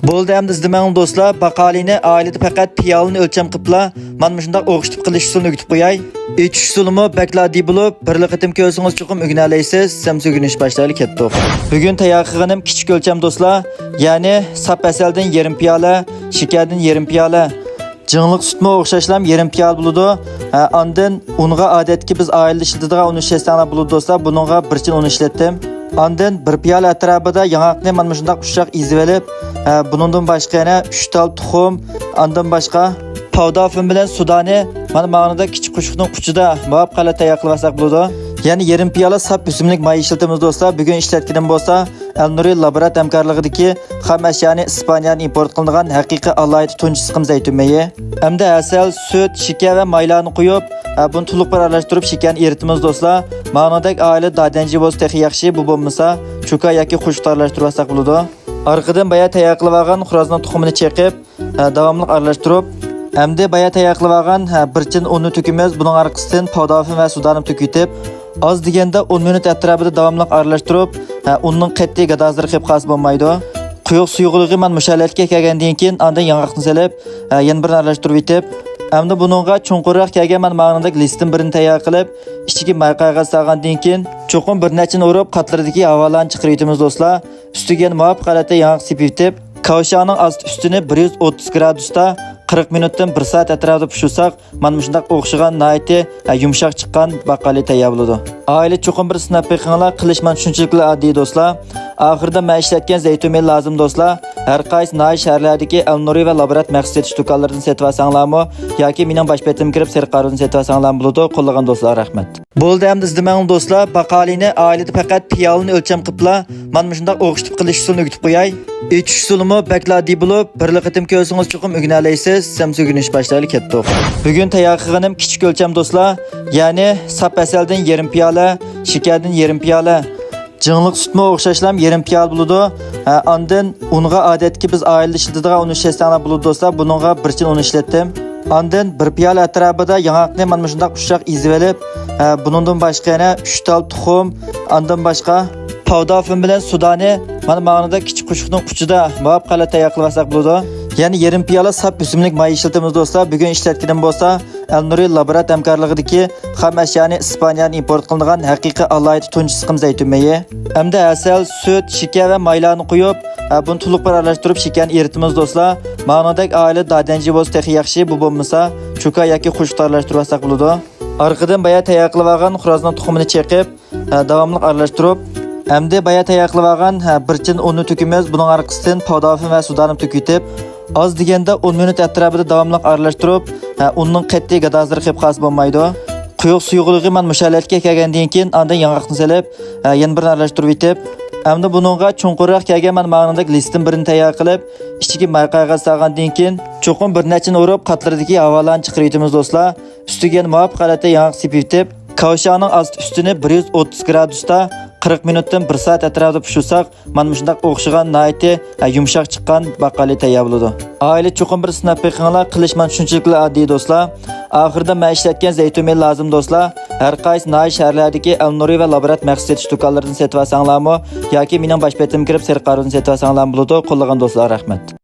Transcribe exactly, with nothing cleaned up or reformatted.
بولدى، ئەمدى ئىزدىمەڭلار دوستلار، باقالىنى ئائىلىدە پەقەت پىيالىنى ئۆلچەم قىپلا، مانا مۇشۇنداق ئوخشىتىپ قىلىش ئۇسۇلىنى ئۆگىتىپ قوياي. ئېچىش ئۇسۇلىمۇ بەكلا ئاددىي بولۇپ، بىرلا قېتىم كۆرسىڭىز چوقۇم ئۆگىنەلەيسىز. سەمسە ئۆگىنىش باشلايلى، كەتتۇق. بۈگۈن تەييار قىلغىنىم كىچىك ئۆلچەم دوستلار، يەنى ساپ ھەسەلدىن يېرىم پىيالە، شېكەردىن يېرىم پىيالە، جىڭلىق سۈتمۇ ئوخشاشلا يېرىم پىيالە بولىدۇ. ھە، ئاندىن ئۇنغا ئادەتتىكى بىز ئائىلىدە ئىشلىتىدىغان ئۇن ئىشلەتسەڭلار بولىدۇ دوستلار. بۇنىڭغا بىر چىن ئۇن ئىشلەتتىم. ئاندىن بىر پىيالە ئەتراپىدا ياڭاقنى مانا مۇشۇنداق ئۇششاق ئېزىۋېلىپ، ھە، بۇنىڭدىن باشقا يەنە ئۈچ تال تۇخۇم، ئاندىن باشقا پاۋدافىن بىلەن سۇدانى مانا ماڭىنىدا كىچىك قوشۇقنىڭ ئۇچىدا مۇۋاپىق ھالەتتە تەييار قىلىۋالساق بولىدۇ. يەنە يېرىم پىيالە ساپ ئۆسۈملۈك ماي ئىشلىتىمىز دوستلار. بۈگۈن ئىشلەتكىنىم بولسا ئەلنۇرى لابرات ھەمكارلىقىدىكى خام ئەشيانى ئىسپانىيەدىن ئىمپورت قىلىنغان ھەقىقىي ئالاھىدە تۇنجى سىقىم زەيتۇن مېيى. ئەمدى ھەسەل، سۈت، شېكەر ۋە مايلارنى قۇيۇپ، ھە، بۇنى تولۇق بىر ئارىلاشتۇرۇپ شېكەرنى ئېرىتىمىز دوستلار. ماڭىدەك ئائىلە دادەنجى بولسا تېخى ياخشى، بۇ بولمىسا چوكا ياكى قوشۇقتا ئارىلاشتۇرۇۋالساق بولىدۇ. ئارقىدىن بايا تەييار قىلىۋالغان خورازنىڭ تۇخۇمىنى چېقىپ، ھە، داۋاملىق ئارىلاشتۇرۇپ، ئەمدى بايا تەييار قىلىۋالغان، ھە، بىر چىن ئۇننى تۆكىمىز. بۇنىڭ ئارقىسىدىن پاۋدافىن ۋە سۇدانىمۇ تۆكۈۋېتىپ، ئاز دېگەندە ئون مىنۇت ئەتراپىدا داۋاملىق ئارىلاشتۇرۇپ، ھە، ئۇننىڭ قەتئىي گادازلىرى قېلىپ قالسا بولمايدۇ. قويۇق سۇ يوغىلىقى مانا مۇشۇ ھالەتكە كەلگەندىن كېيىن، ئاندىن ياڭاقنى سېلىپ، ھە، يەنە بىر ئارىلاشتۇرۇۋېتىپ، ئەمدى بۇنىڭغا چوڭقۇرراق كەلگەن مانا ماڭىنىدەك لىستىن بىرنى تەييار قىلىپ، ئىچىگە ماي قەغەز سالغاندىن كېيىن، چوقۇم بىر نەچچىنى ئۇرۇپ، قاتلىرىدىكى ھاۋالارنى چىقىرىۋېتىمىز دوستلار. ئۈستىگە يەنە مۇۋاپىق ھالەتتە ياڭاق سېپىۋېتىپ، كاۋشاڭنىڭ ئاستى ئۈستىنى بىر يۈز ئوتتۇز گرادۇستا قىرىق مىنۇتتىن بىر سائەت ئەتراپىدا پىشۇرساق، مانا مۇشۇنداق ئوخشىغان ناھايىتى، ھە، يۇمشاق چىققان باقالى تەييار بولىدۇ. ئائىلە چوقۇم بىر سىناپ بېقىڭلار، قىلىش مانا شۇنچىلىكلا ئاددىي دوستلار. ئاخىرىدا مەن ئىشلەتكەن زەيتۇن مېيى لازىم دوستلار. ھەر قايسى ناھىيە شەھەرلەردىكى ئەلنۇرى ۋە لابرات مەخسۇس سېتىش دۇكانلىرىدىن سېتىۋالساڭلارمۇ ياكى مېنىڭ باش بېتىمگە كىرىپ سېرىق قارىدىن سېتىۋالساڭلارمۇ بولىدۇ. قوللىغان دوستلارغا رەھمەت. بولدى، ئەمدى ئىزدىمەڭلار دوستلار، باقالىنى ئائىلىدە پەقەت پىيالىنى ئۆلچەم قىپلا، مانا مۇشۇنداق ئوخشىتىپ قىلىش ئۇسۇلىنى ئۆگىتىپ قوياي. ئېچىش ئۇسۇلىمۇ بەكلا ئاددىي بولۇپ، بىرلا قېتىم كۆرسىڭىز چوقۇم ئۆگىنەلەيسىز. سەمسە ئۆگىنىش باشلايلى، كەتتۇق. بۈگۈن تەييار قىلغىنىم كىچىك ئۆلچەم دوستلار، يەنى ساپ ھەسەلدىن يېرىم پىيالە، شېكەردىن يېرىم پىيالە، جىڭلىق سۈتمۇ ئوخشاشلا يېرىم پىيالە بولىدۇ. ھە، ئاندىن ئۇنغا ئادەتتىكى بىز ئائىلىدە ئىشلىتىدىغان ئۇن ئىشلەتسەڭلار بولىدۇ دوستلار. بۇنىڭغا بىر چىن ئۇن ئىشلەتتىم. ئاندىن بىر پىيالە ئەتراپىدا ياڭاقنى مانا مۇشۇنداق ئۇششاق ئېزىۋېلىپ، ھە، بۇنىڭدىن باشقا يەنە ئۈچ تال تۇخۇم، ئاندىن باشقا پاۋدافىن بىلەن سۇدانى مانا ماڭىنىدا كىچىك قوشۇقنىڭ ئۇچىدا مۇۋاپىق ھالەتتە تەييار قىلىۋالساق بولىدۇ. يەنە يېرىم پىيالە ساپ ئۆسۈملۈك ماي ئىشلىتىمىز دوستلار. بۈگۈن ئىشلەتكىنىم بولسا ئەلنۇرى لابرات ھەمكارلىقىدىكى خام ئەشيانى ئىسپانىيەدىن ئىمپورت قىلىنغان ھەقىقىي ئالاھىدە تۇنجى سىقىم زەيتۇن مېيى. ئەمدى ھەسەل، سۈت، شېكەر ۋە مايلارنى قۇيۇپ، ھە، بۇنى تولۇق بىر ئارىلاشتۇرۇپ شېكەرنى ئېرىتىمىز دوستلار. ماڭىدەك ئائىلە دادەنجى بولسا تېخى ياخشى، بۇ بولمىسا چوكا ياكى قوشۇقتا ئارىلاشتۇرۇۋالساق بولىدۇ. ئارقىدىن بايا تەييار قىلىۋالغان خورازنىڭ تۇخۇمىنى چېقىپ، ھە، داۋاملىق ئارىلاشتۇرۇپ، ئەمدى بايا تەييار قىلىۋالغان، ھە، بىر چىن ئۇننى تۆكىمىز. بۇنىڭ ئارقىسىدىن پاۋدافىن ۋە سۇدانىمۇ تۆكۈۋېتىپ، ئاز دېگەندە ئون مىنۇت ئەتراپىدا داۋاملىق ئارىلاشتۇرۇپ، ھە، ئۇننىڭ قەتئىي گادازلىرى قېلىپ قالسا بولمايدۇ. قويۇق سۇ يوغىلىقى مانا مۇشۇ ھالەتكە كەلگەندىن كېيىن، ئاندىن ياڭاقنى سېلىپ، ھە، يەنە بىر ئارىلاشتۇرۇۋېتىپ، ئەمدى بۇنىڭغا چوڭقۇرراق كەلگەن مانا ماڭىنىدەك لىستىن بىرنى تەييار قىلىپ، ئىچىگە ماي قەغەز سالغاندىن كېيىن، چوقۇم بىر نەچچىنى ئۇرۇپ، قاتلىرىدىكى ھاۋالارنى چىقىرىۋېتىمىز دوستلار. ئۈستىگە يەنە مۇۋاپىق ھالەتتە ياڭاق سېپىۋېتىپ، كاۋشاڭنىڭ ئاستى ئۈستىنى بىر يۈز ئوتتۇز گرادۇستا قىرىق مىنۇتتىن بىر سائەت ئەتراپىدا پىشۇرساق، مانا مۇشۇنداق ئوخشىغان ناھايىتى، ھە، يۇمشاق چىققان باقالى تەييار بولىدۇ. ئائىلە چوقۇم بىر سىناپ بېقىڭلار، قىلىش مانا شۇنچىلىكلا ئاددىي دوستلار. ئاخىرىدا مەن ئىشلەتكەن زەيتۇن مېيى لازىم دوستلار. ھەر قايسى ناھىيە شەھەرلەردىكى ئەلنۇرى ۋە لابرات مەخسۇس سېتىش دۇكانلىرىدىن سېتىۋالساڭلارمۇ ياكى مېنىڭ باش بېتىمگە كىرىپ سېرىق قارىدىن سېتىۋالساڭلارمۇ بولىدۇ. قوللىغان دوستلارغا رەھمەت.